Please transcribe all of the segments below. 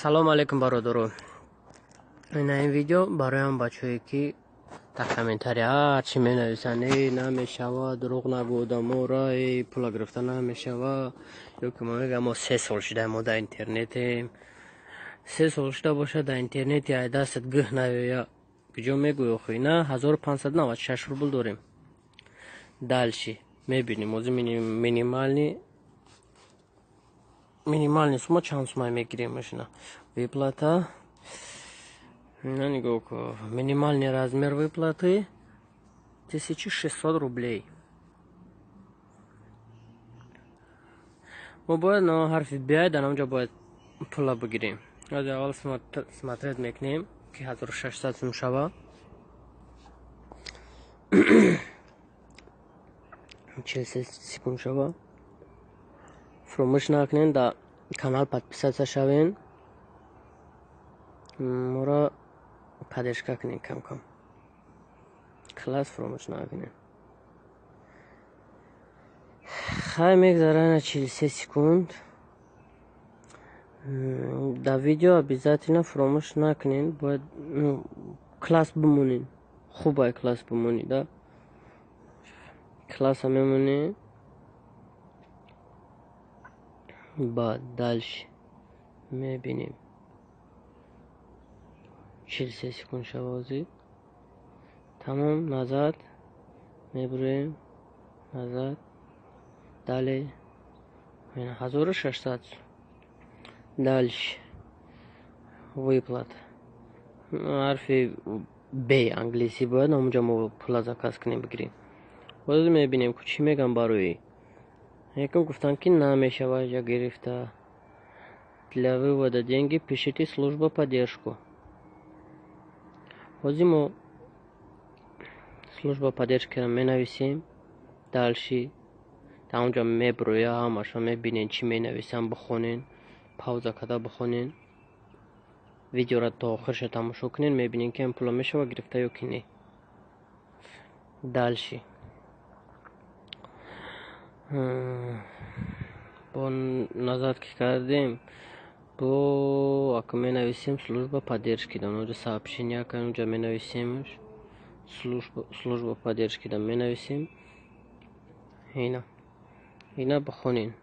Салом алейкум, бародаро. Ина ин видео барои бачаҳое, ки дар комментария ҳарчи менависанд: э, намешава, дурӯғ нагӯ, одамора э пула гирифта намешава, ё ки мо мегӯям, мо 3 сол шуда мо дар интернетем. 3 сол шуда бошад дар интернети, ай дастат гӯҳ наёя, куҷо мегӯй охи? Ина 1596 рубл дорем. Дальше мебинем, ҳозир минимальный сумма чанд сумма мегирем машина. Выплата, на, нигоҳ ку, минимальный размер выплаты 1600 рублей. Мо бояд на ҳарфи биай, дар онҷо бояд пула бигирем. Ҳозир аввал смотреть мекунем, ки 1600 сум шава. 43 секунд шава. Фуромӯш накунед, дар канал подписаться шавен, моро поддержка кунед, кам кам класс фуромӯш накунед. Хай, мегзарана 43 секунд. Дар видео обязательно фуромӯш накунед, бояд класс бимонед. Хуб, ай класс бимонед, да класса мемонед. Баъд дальше мебинем, 43 секунд шавози тамом. Назад мебурем, назад, далее, 1600. Дальше выплата, ҳарфи б англисӣ, бояд ҳамонҷо мо пула заказ кунем, бигирем. Боз мебинем, ку чӣ мегӯям. Барои якум гуфтанд, ки намешавад ҷа гирифта. Для вывода деньги пишите служба поддержку. Ҳозир мо служба поддержкаро менависем. Дальше дар онҷо меброя, ҳамаашро мебинед, чӣ менависам. Бихонен, пауза карда бихонен, видеоро то охирша тамошо кунед. Мебинед, ки ин пула мешавад гирифта ё ки не. Дальше бо назад ки кардем, бо ака менависем служба поддержки. Дар онҷо сообщения ка онҷо менависемш, служба поддержки да менависем. Ина бихонен.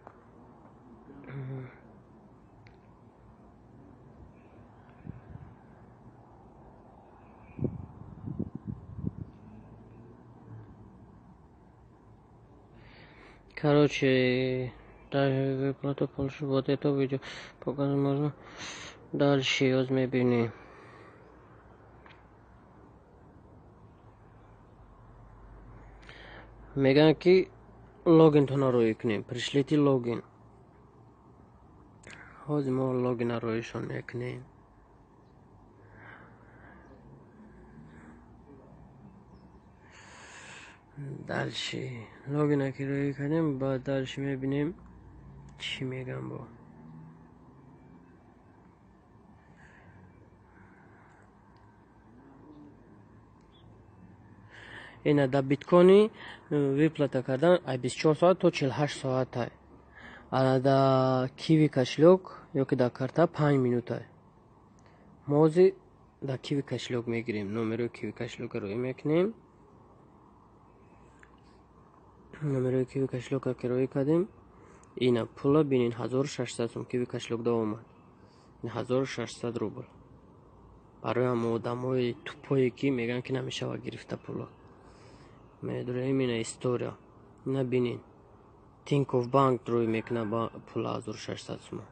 Короче, даже выплату получу. Вот это видео показать можно. Дальше ёз мебинем. Мегӯянд, ки логинтонро роӣ кунем. Пришлите логин. Ҳозир мо логина роишон мекунем. Дальше логина ки роӣ кардем, баъд дальше мебинем, чӣ мегӯям. Бо ина дар биткоини выплата кардан ай 24 соат то 48 соатай, ана дар киви кошелёк ё ки дар карта 5 минутай. Мо ҳозир дар киви кошелёк мегирем. Номерои киви кошелёка роӣ мекунем. Номерои киви кошелёка ки роӣ кардем, ина пула бинед, 1600 сум киви кошелёк да омад, 1600 рубл. Барои ҳама одамои тупое, ки мегӯянд, ки намешавад гирифта пула, медурем. Ина история, ина бинед, Тинькофф банк рӯй мекунад ба пула 1600 сума.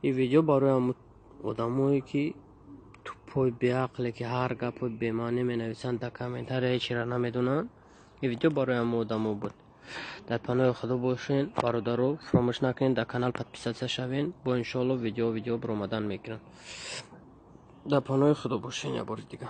Ин видео барои ҳама одамое, ки тупои беақле, ки ҳар гапои бемаънӣ менависанд дар комментария, ҳечиро намедонанд. Ин видео барои ҳама одамо буд. Дар паноҳи худо бошед, бародаро. Фуромӯш накунед, дар канал подписаться шавед. Бо иншоалло видео баромадан мегиранд. Дар паноҳи худо бошед як бори дигар.